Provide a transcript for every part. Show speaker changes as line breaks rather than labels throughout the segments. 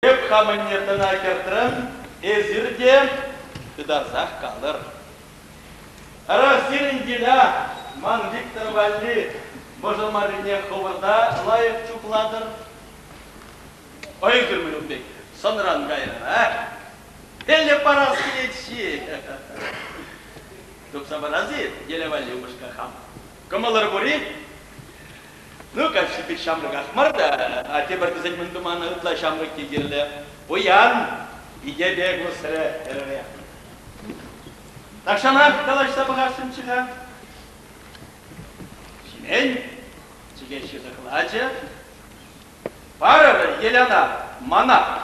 Эп хамӑнне тӑна кӗртрӗм, эсир те тытарсах калӑр. Ара, сирӗн Геля ман Виктор валли мӑшӑр маррине хӑвӑр та лайӑх чухлатӑр. Ой, мӗн ун пек, сӑнран кайрӑр, а? Элле парас килет-ши? Тупса парас-и Геля валли упӑшка хам? Кӑмӑлӑр пур-и? Ну, каччи пит ҫамрӑках мар та, а тепӗр тесен мӗн туман ытла ҫамрӑкки кирлӗ. Пуян, вите пек усрӗ хӗрӗре. Тахҫанах калаҫса пӑхасшӑнччӗ-ха. Ҫимен, чӗкеҫ йӑсӑклачӗ. Парӑр Еляна мана.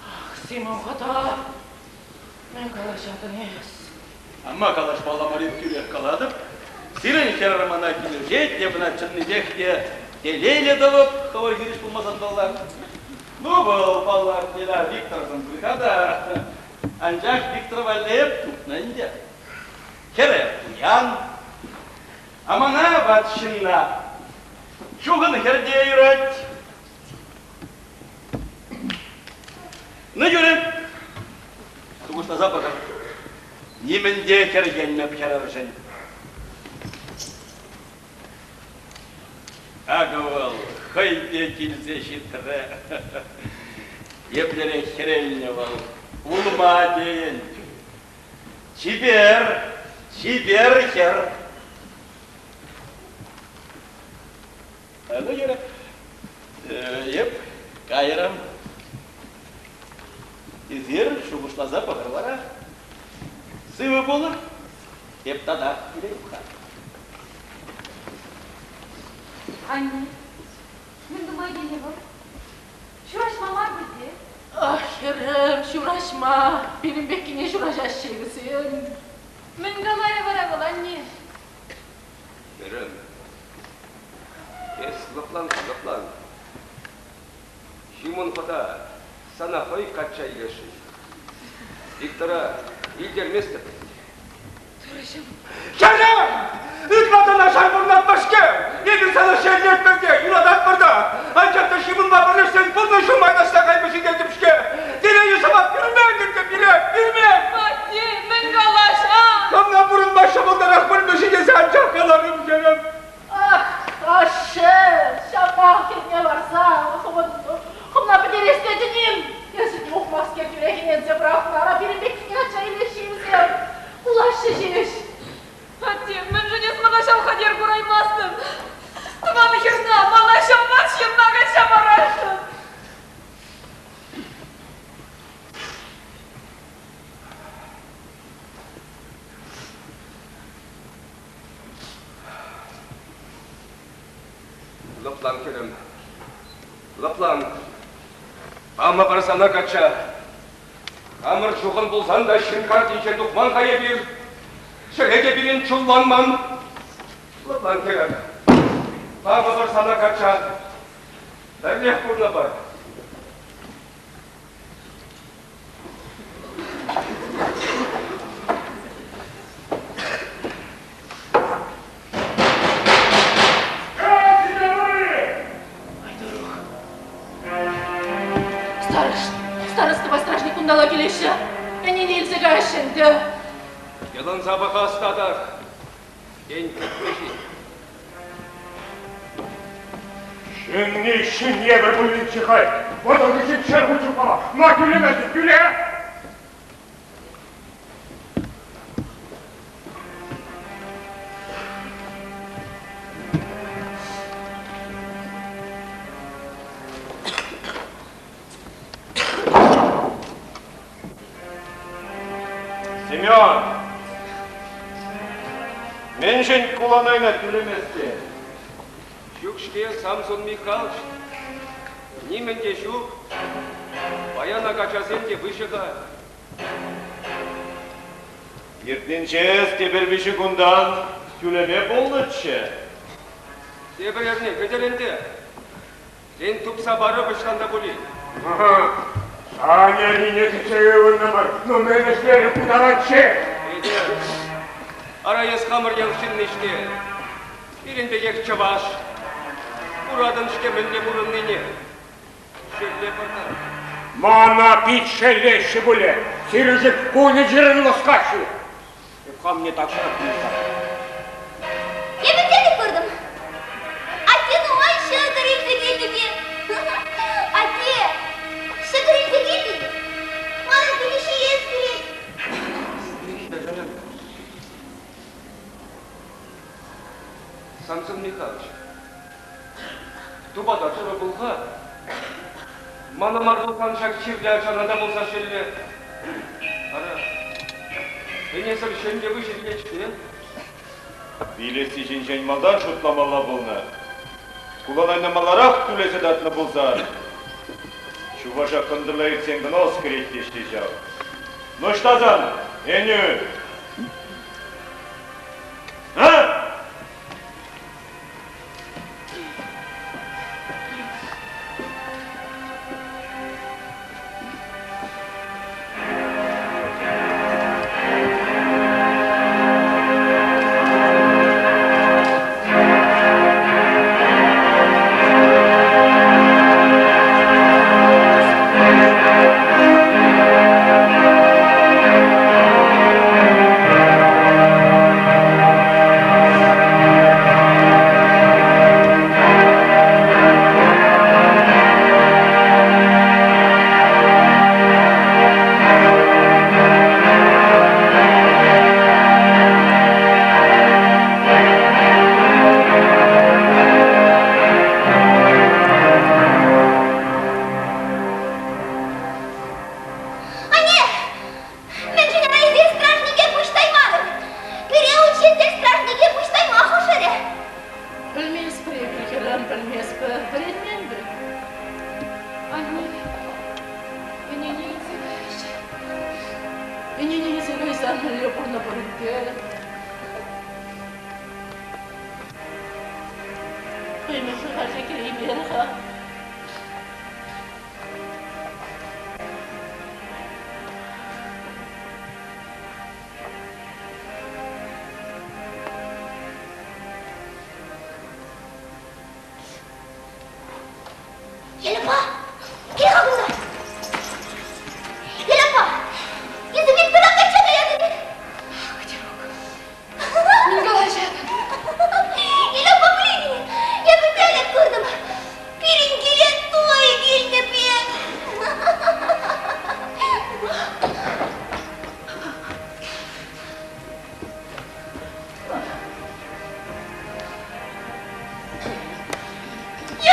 Ах, Симон хӑта, мӗн калаҫатӑн эс?
Ама калаҫмалла мар тӳрех калатӑп. Сирӗн хӗрӗр мана килӗшет, эп ӑна чӑннипех те телейлӗ тӑвӑп, хӑвӑр хирӗҫ пулмасан паллах. Ну, вӑл, паллах, Еля Викторшӑн пуль-ха та, анчах Виктор валли эп тупнӑ ӗнтӗ. Хӗрӗ пуян, а мана, ват ҫынна, чухӑн хӗр те юрать. Ну, юрӗ. Шухӑшласа пӑхӑр. Нимӗн те хӗрхенмӗп хӗрӗмшӗн. Акӑ вӑл хӑй те килсе ҫитрӗ. Еплерех хӗрелнӗ вӑл, улма тейӗн. Чипер, чипер хӗр. Ну, юрӗ. Эп кайрӑм. Эсир шухӑшласа пӑхӑр вара. Сывӑ пулӑр. Эп татах килетӗп-ха.
Анне, мӗн тума килнӗ вӑл? Ҫураҫма мар пуль те?
Ах, хӗрӗм, ҫураҫма. Пирӗн пеккине ҫураҫаҫҫӗ вӗсем.
Мӗн каларӗ вара вӑл, анне?
Хӗрӗм, эс лӑплан-ха, лӑплан. Ҫимун хӑта сана хӑй качча илесшӗн. Виктора илтерместӗп.
Турӑҫӑм!
Хӗрӗм! Ытла та начар пурӑнатпӑр-ҫке! Эпир сана шеллетпӗр те, юрататпӑр та. Анчах та Ҫимунпа пӗрлешсен пурнӑҫу майлашса кайма ҫитетӗп-ҫке. Телейӗ сӑмах пӳрмен ӗнтӗ пире, пӳрмен!
Атте, мӗн калаҫан?
Хӑвна пурӑнма ҫӑмӑлтарах пулмӗ-ши тесе анчах каларӑм, хӗрӗм.
Ах, ашшӗ, ҫапах хӗрне ларса хӑвна пӗтерес тетӗн-им? Эсӗ те ухмахскер тӳрех ӗненсе пӑрахнӑ, ара пирӗн пеккине ача илеҫҫӗ вӗсем. Кулаҫҫӗ ҫеҫ.
Атте, мӗншӗн эс мана ҫав хатер кураймастӑн? Тӑван хӗрна мана ҫапас ҫынна качча парасшӑн.
Лӑплан, хӗрӗм, лӑплан. Памӑпӑр сана качча. Хамӑр чухӑн пулсан та ҫын картинчен тухман-ха эпир. Чӗре те пирӗн чулланман. Лӑплан, хӗрӗм. Памӑпӑр сана качча. Пӗрлех пурӑнӑпӑр.
Айдурух. Старост, старостӑпа стражник кунталла килеҫҫӗ. Ӗнене илсе каяҫҫӗ ӗнтӗ.
Йӑлӑнса пӑхас татах. Тен, кӗтмӗ-ши?
Ҫынни ҫын евӗр пулинччӗ хӑй. Вӑтӑр ҫичшер хут чупмалла. Ма тӳлеместӗн, тӳле!
Семен! Мӗншӗн куланайна тӳлеместӗн?
Ҫук-ҫке, Самсон Михайлович, нимӗн те ҫук. Паян ак ачасем те выҫӑ-ха.
Иртнинче тепӗр виҫӗ кунтан тӳлеме пулнӑччӗ.
Тепӗр эрне кӗтӗр ӗнтӗ. Тен, тупса парӑп ӑҫтан та пулин.
Саня нине кӗтсе ывӑнтӑмӑр. Ну, мӗн ӗҫлерӗ ку таранччен?
Петӗр, ара эс хамӑр ял ҫынни-ҫке. Пирӗн пекех чӑваш. Куратӑн-ҫке мӗнле пурӑннине. хӑвӑртарах.
Мана пит шеллеҫҫӗ пулӗ, сирӗншӗн кунӗ-ҫӗрӗн лӑскаҫҫӗ. Эп хамне тахҫанах пулӑшатӑп.
Эпӗ тӗлӗк куртӑм. Атте нумай ҫӑкӑр илсе килчӗ те. Атте, ҫӑкӑр илсе килтӗн-и? Манӑн питӗ ҫиес килет.
Самсон Михайлович, тупата турӑ пулха. Мана мар пулсан ҫак чирлӗ ачана та пулса шелле. Ара, ӗнесӗр ҫемье выҫӑ вилет-ҫке.
Вилесси ҫинчен малтан шутламалла пулнӑ. Куланайна маларах тӳлесе татнӑ пулсан, Чуваша кӑнтӑрла иртсен кӑна ӑс кӗрет теҫҫӗ ҫав. Ну ӑҫта сан, ӗнӳ? А?
Анне, мӗншӗн ара эсир стражнике пуҫ таймарӑр? Пире учитель стражнике пуҫ тайма хушрӗ.
Пӗлместпӗр эпир, хӗрарӑм, пӗлместпӗр, вӗренмен вӗт. Анне, ӗнене илсе каяҫҫӗ. Ӗнене илсе кайсан мӗнле пурӑнӑпӑр ӗнтӗ? Хӑй мӗншӗн халӗ килеймен-ха?
Елюпа, кил-ха кунта. Елюпа, эсӗ Виктора качча каятӑн-и?
Катерук, мӗн калаҫатӑн?
Елюпа, пӗлетӗн-и, эпӗ тӗлӗк куртӑм. Пирӗн киле туй килнӗ пек.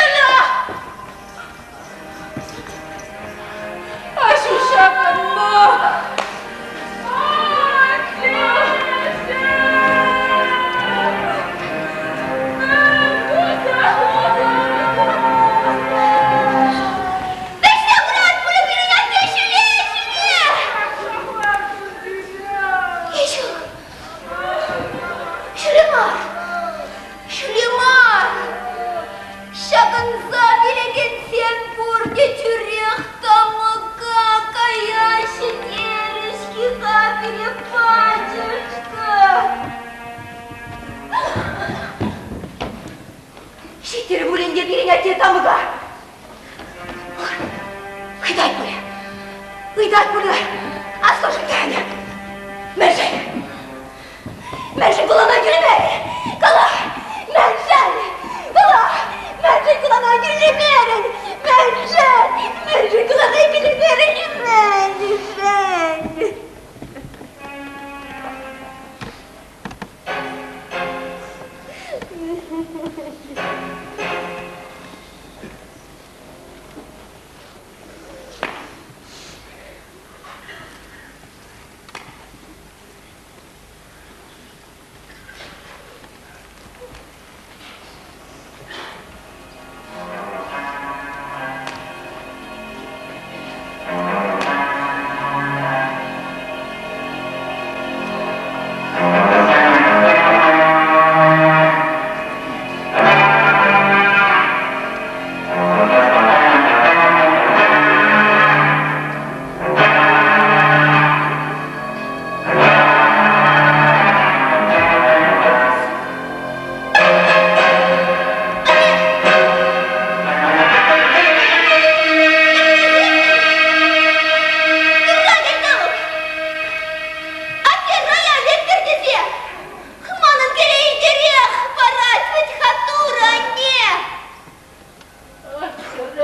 Еля! Аҫу ҫакӑннӑ!
Вӗҫсе пырать пулӗ пирӗн атте ҫӳле, ҫӳле! Ҫук, ҫӳле мар, ҫӳле мар. Ҫакӑнса вилекенсем пурте тӳрех тамӑка каяҫҫӗ терӗ-ҫке-ха пире пачӑшкӑ. Ҫиттӗр пулин те пирӗн атте тамӑка. Ыйтать пулӗ. Ыйтать пулӗ. Аслашшӗ Таня. Мӗншӗн? Мӗншӗн кулана кӳлмерӗн? Кала! Мӗншӗн? Кала! Мӗншӗн кулана кӳлмерӗн? Мӗншӗн? Мӗншӗн кулана кӳлмерӗн? Мӗншӗн?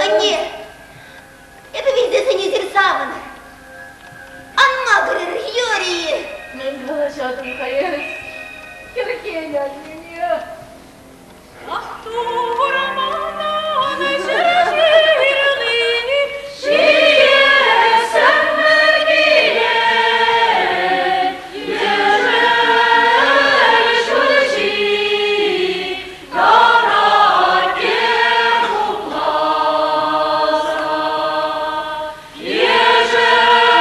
Анне, эпӗ вилсессӗн эсир савӑнӑр. Ан макӑрӑр, юрӗ-и?
Мӗн калаҫатӑн-ха эс? Хӗрхен аннене.
Ах, Турӑ мана ҫӗр ҫырли, ҫиесӗм килет. Ешӗл ҫулҫи тӑрать те хупласа. Ешӗл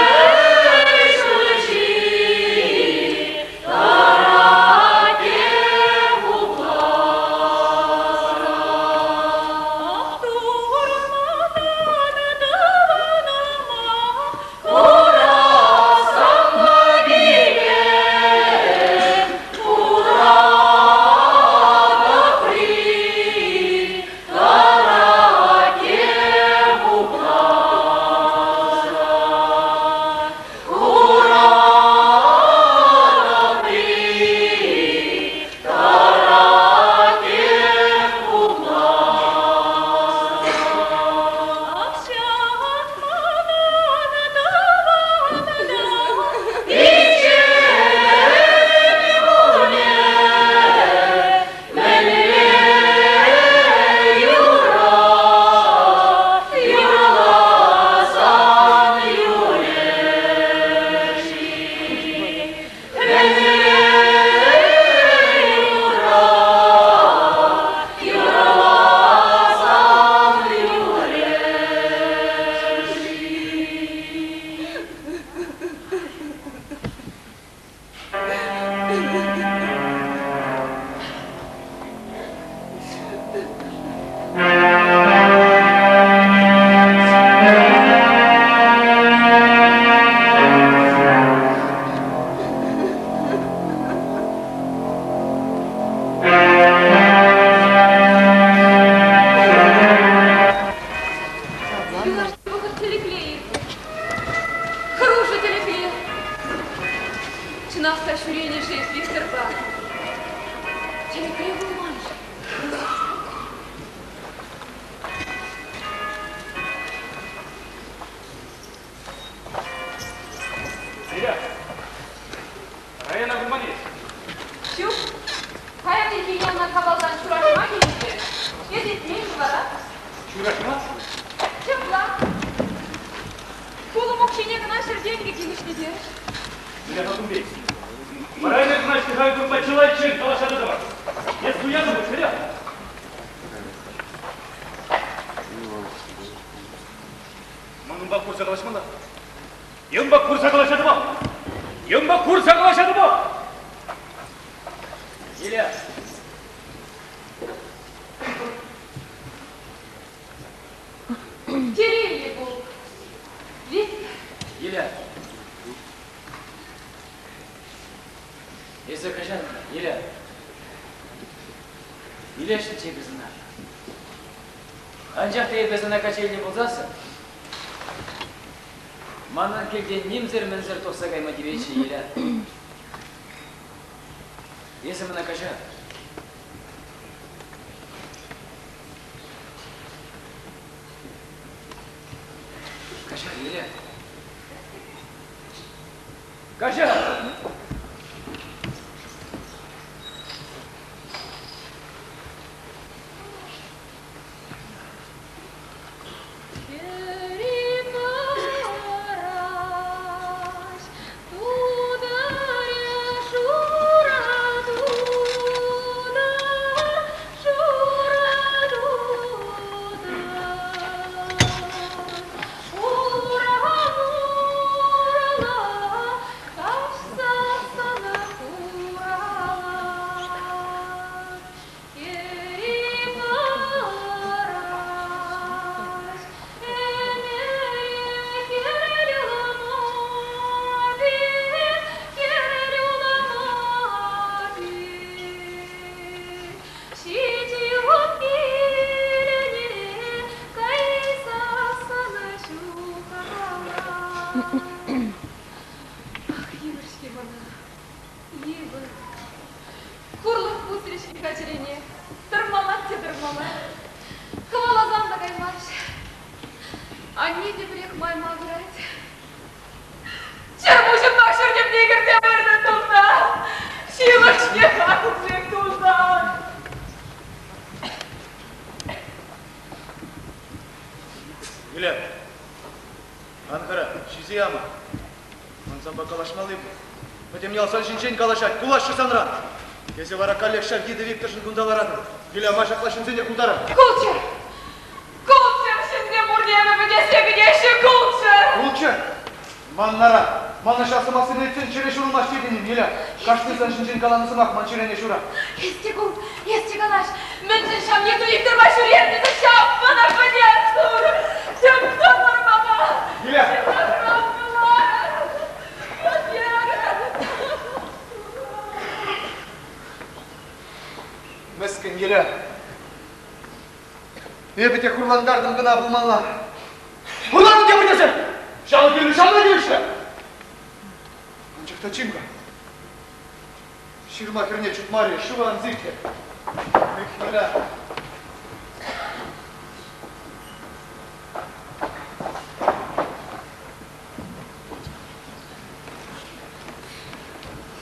ҫулҫи тӑрать те хупласа. Ах, Турӑ мана тӑванӑма курасӑм килет. Хура тӑпри тӑрать те хупласа. Хура тӑпри тӑрать те хупласа. Ах, ҫак манӑн тӑванӑм пиччем пулӗ. Мӗнле юрӑ юрласан юрӗ-ши? Мӗнле юрӑ юрласан юрӗ-ши? Юлашки вӑхӑт тӗлӗкле иртнӗ. Хӑрушӑ тӗлӗкре. Чӑнах та ҫӳренӗ-ши Викторпа? Тӗлӗкре пулман-ши?
Лиля, района курман-и?
Ҫук. Паян ирхине ӑна Кавалтан ҫураҫма килнӗччӗ. Эс илтмен-и вара?
Ҫураҫма?
Ҫапла. Хулӑм укҫине кӑна ҫӗртенкӗ килӗшнӗ те.
Лиля Хакумбей, Марайна кӑна Михаил курма чылайччен калаҫса тӑтӑмӑр. Эс суятӑн пуль, Лиля? Ман унпа курса калаҫмалла. Унпа курса калаҫатӑп. Унпа курса калаҫатӑп.
Лиля.
Телейлӗ пул. Виктор.
Лиля. Эсӗ хӑҫан, Лиля? Илесшӗнччӗ эпӗ сана. Анчах та эпӗ сана качча илнӗ пулсассӑн, манӑн килтен нимсӗр-мӗнсӗр тухса кайма тиветчӗ, Еля. Эсӗ мана каҫар. Каҫар, Еля. Каҫар!
Ах, йывӑр-ҫке мана, йывӑр. Хурлӑх пусрӗ-ҫке-ха чӗрене. Тӑрмалать те тӑрмалать. Хӑваласан та каймасть. Анне те пӗрех май макӑрать. Чӗр пуҫӑмпах ҫӗр тӗпне кӗрсе выртнӑ тулта. Ҫылӑх-ҫке-ха куклек тусан.
Юля, ан хӑра, ҫисе яма. Ман санпа калаҫмалли пур. Пӗтӗм ял сан ҫинчен калаҫать, кулаҫҫӗ санран. Эсӗ вара каллех ҫав йытӑ Викторшӑн кунта ларатӑн. Юля, ма ҫапла ҫынсене култаран?
Кулччӑр! Кулччӑр! Ҫынсем пурте эпӗ пӗтессе кӗтеҫҫӗ, кулччӑр!
Кулччӑр! Маннара, манӑн ҫав сӑмахсене илтсен чӗре ҫурӑлмасть тетӗн-им, Юля? Кашни сан ҫинчен каланӑ сӑмах ман чӗрене ҫурать.
Эс те кул, эс те калаҫ. Мӗншӗн ҫав йытӑ Викторпа ҫӳрен тесе ҫав мана пӗтес, Турӑ! Тӗп тӑвӑр мана!
Юля!
Ҫывӑхран кӑларӑр! Пӗтерӗр!
Мӗскӗн Еля. Эпӗ те хурлантартӑм кӑна пулмалла. Хурлантӑм тепӗр тесе! Ҫавӑ кирлӗ, ҫавна тивӗҫлӗ! Анчах та чим-ха. Ҫырма хӗрне чупмарӗ, шыва ан сиртӗ. Эх, Еля.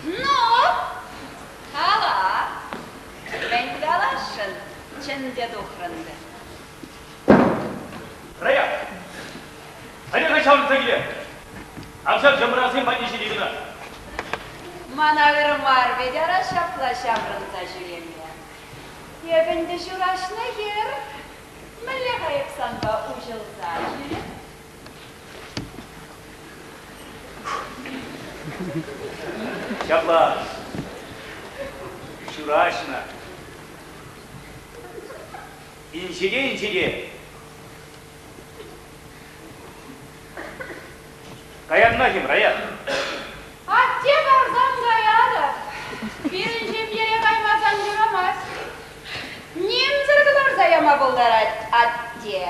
Ну, кала, мӗн каласшӑн чӗнсе тухрӑн-тӑр?
Рая, Олега ҫаврӑнса киле. Ав ҫав йӑмрасем патне ҫити кӑна.
Мана ырӑ мар вӗт ара ҫапла ҫаврӑнса ҫӳреме. Эп ӗнтӗ ҫураҫнӑ хӗр. Мӗнле-ха эп санпа уҫӑлса ҫӳреп?
Ҫапла ҫураҫнӑ. Инҫете-инҫете Каянна-хим, Рая?
Атте парсан каятӑп. Пирӗн ҫемьере каймасан юрамасть.
Нимсӗр кӑларса яма пултарать атте.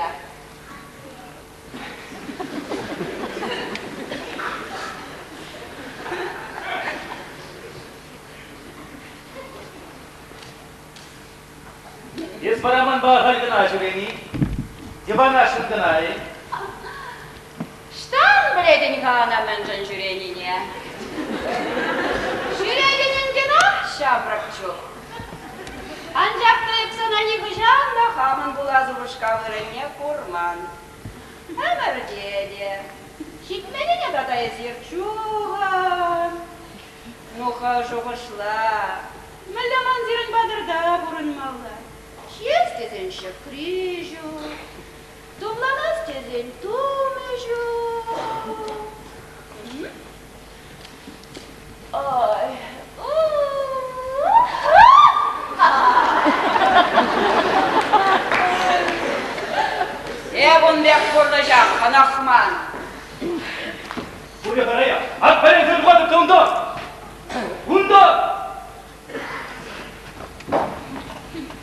Эс вара манпа ахаль кӑна ҫӳрени? Йӑпанасшӑн кӑна-и?
Ҫтан пӗлетӗн-ха ӑна мӗншӗн ҫӳренине? Ҫӳретӗн ӗнтӗ на ҫамрӑк чух. Анчах та эп сана нихӑҫан та хамӑн пулас упӑшка вырӑнне курман. Ӗмӗрте те. Ҫитменнине тата эсир чухӑн. Ну-ха, шухӑшла. Мӗнле ман сирӗн патӑрта пурӑнмалла? Ҫиес тесен ҫӑкри ҫук, тумланас тесен тумӗ ҫук. Ой, Эп ун пек пурнӑҫа хӑнӑхман.
Пурӗ Рая, ак пӗренсе тухатӑп та унта! Унта!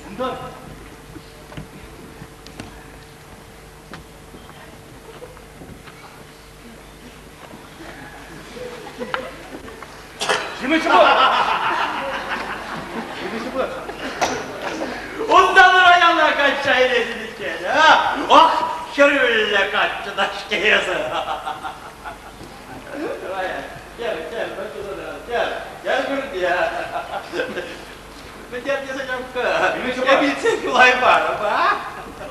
Унта! Унтан района качча илетӗн иккен, а? Ох, хӗрӳллӗ каччӑ та-ҫке эсӗ. Кел, кел, кел, кел пӳрте. Мӗн тесен Эп илтсен юлаймарӑм, а?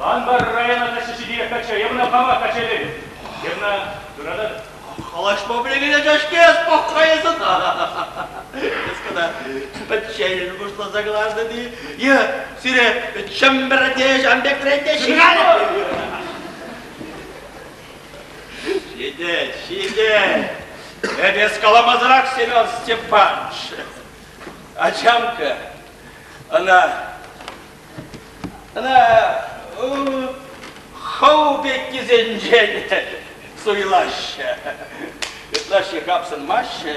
Ан бар района качча ҫитиех качча, эп ӑна хамах качча илетӗп. Эп ӑна юрататӑп.
Калаҫма пӗлекен ача-ҫке эс пӑх-ха эс ӑна. Эс кӑна пӗчченӗн пуҫласа кӑлартӑн-и? Е сире Чӗмпӗрте ҫам пекрен те ҫырать? Ҫитет, ҫитет. Эп эс каламасӑрах Семен Степанович. Ачамка, ӑна, ӑна хӑв пеккисенчен суйлаҫҫӗ. Ытлашши хапсӑнмаҫҫӗ.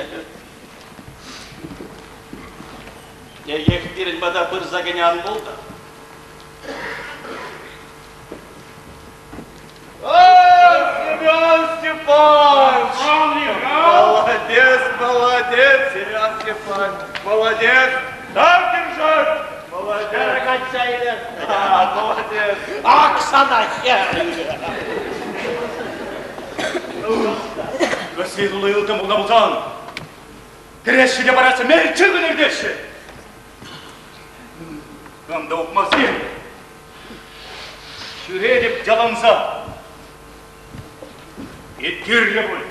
Текех пирӗн пата пырса кӗнӗ ан пултӑр.
Семен Степанович! Молодец, молодец, Семен Степанович, молодец! Так держать! Молодец!
Качча илер.
Молодец!
Ак сана хӗр!
Кӗсье тулли ылтӑн пулнӑ пулсан, кӗреҫҫӗ те параҫҫӗ, мелчӗкӗн иртеҫҫӗ. Кам та ухмахсем, ҫӳретӗп йӑлӑнса. Пит кирлӗ пуль.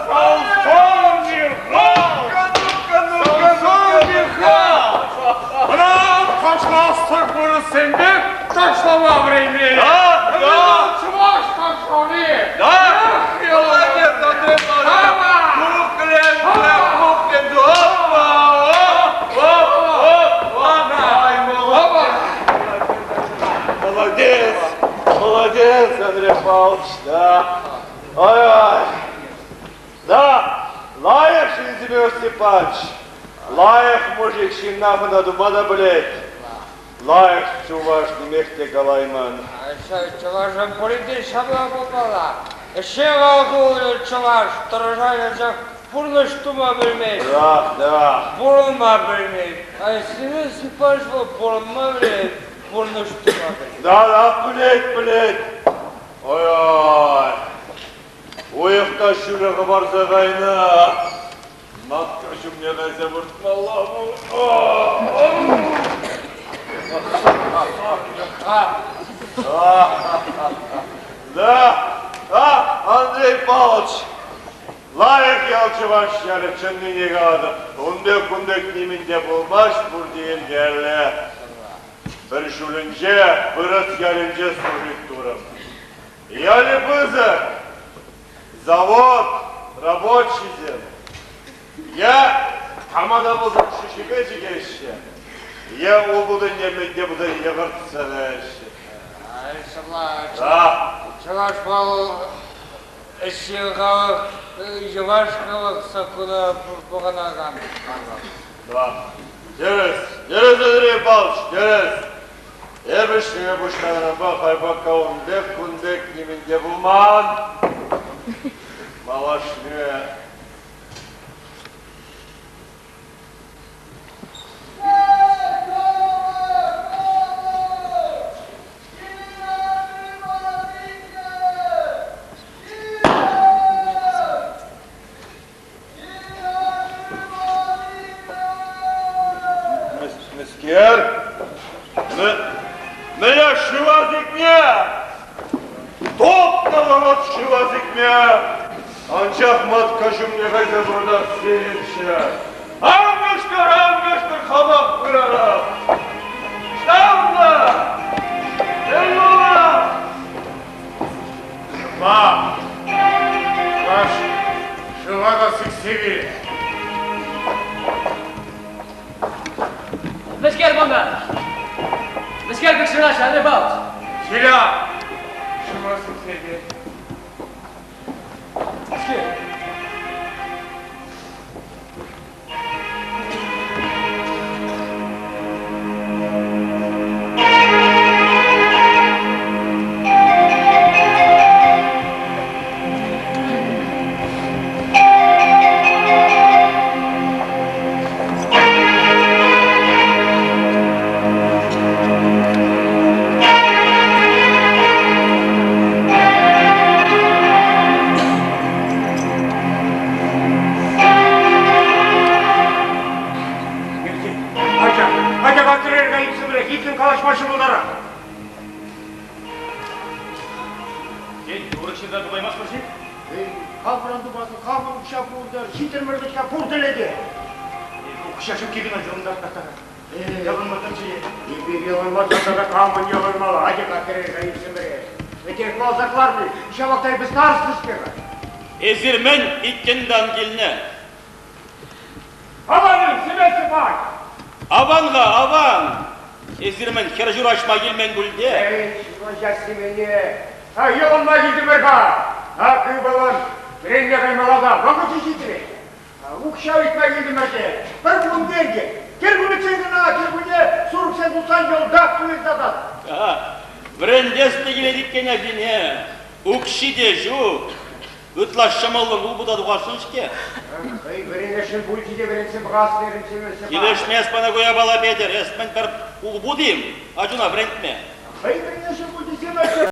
Самсон Михал! Самсон Михал!
Ӑна ташластӑк вырӑссемпе ташлама вӗренмен.
Да, да.
Чӑваш ташлани.
Да! Молодец, Андрей Павлович! Кукленсе, кукленсе, опа, оп, оп, оп, Ай, молодец! Молодец, молодец, Андрей Павлович, да. Ай-ай. Да, лайӑх ҫынсемех Степач. Лайӑх мужик ҫынна хӑна тума та пӗлет. Лайӑх чӑваш нимех те калайман.
Чӑвашӑн пурин те ҫапла пулмалла. Ӗҫе вӑл чӑваш тӑрӑшать, пурнӑҫ тума пӗлмест.
Да, да.
Пурӑнма пӗлмест. А Семен Степанович вӑл пурӑнма пӗлет, пурнӑҫ тума пӗлет.
Да, да, пӗлет, пӗлет. Ой-ой. Уйӑх та ҫӳле хӑпарса кайнӑ. Матка ҫумне кайса выртмалла Да, а, Андрей Павлович, лайӑх ял чӑваш ялӗ чӑннине калатӑп. Ун пек, кун пек нимӗн те пулмасть, пурте йӗркеллӗ. Пӗр ҫулӗнче вырӑс ялӗнче служить турӑм. Ялӗ пысӑк, завод, рабочисем. Я кама та пулсан шӳшӗпе чикеҫҫӗ, е улпутӑнне мӗн те пулсан йӑкӑртса каяҫҫӗ.
Да. Чӑваш вӑл ӗҫчен халӑх, йӑваш халӑх саккуна пӑхӑнакан халӑх.
Да. Тӗрӗс, тӗрӗс, Андрей Павлович, тӗрӗс. Эпӗ ӗҫлеме пуҫланӑранпа хайпакка ун пек, кун пек нимӗн те пулман. Малашне Мӗскер? Мӗне шыва сикме? Тупнӑ вӑхӑт шыва сикме! Анчах матка ҫумне кайса выртас Ан кӑшкӑр, ан кӑшкӑр, хамах пырарах! Ҫавна! Эльмира!
Шӑпа! Чӑваш шыва та сиксе вилет.
Мӗскер кунта? Мӗскер кӑшкӑраҫҫӗ, Андрей Павлович?
Селя! Шыва сиксе вилет.
Мӗскер?
Атя, атя катрер-ха иксӗмӗре, иккӗн калаҫма ҫӑмӑлтарах.
Тен, урӑх ҫынна тупаймастпӑр-ши?
Эй, хамӑрӑн тупасӑр, хамӑр укҫа пур-тӑр, ҫитрӗмӗр вӗт-ха пур тӗле те.
Укҫа ҫукки кӑна йӑлӑнтарттарать. Йӑлӑнма тӑчӗ.
Эпир йӑлӑнма тӑрса камӑн йӑлӑнмалла? Атя-ха кӗрер-ха иксӗмӗре. Вӗт валса кӑларни, ҫавах та эпӗ староста-ҫке-ха.
Эсир мӗн иккӗн-тан килнӗ?
Аван-и, Семен Степанович?
Аван-ха, аван! Эсир мӗн, хӗр ҫураҫма килмен пуль те?
Эй, ҫураҫасси мӗне? А йӑлӑнма килтӗмӗр-ха. Ак ывӑлӑм, вӗренме каймалла та вӑхӑчӗ ҫитрӗ. Укҫа ыйтма килтӗмӗр те, пӗр кун тенкӗ. Кӗркуннеччен кӑна кӗркунне сурӑхсем тутсан йӑлтах туйӑнса татнӑ.
Вӗрентес те килет иккен ачине. Укҫи те ҫук. Ытла ҫӑмӑллӑн улпута тухасшӑн-ҫке.
Хӑй вӗренесшӗн пулчӗ те вӗрентсе пӑхас терӗм Семен
Килӗшмест мана ку япала, Петӗр. Эс мӗн пӗр улпут-им ачуна вӗрентме?
Хӑй вӗренесшӗн пулчӗ Семен.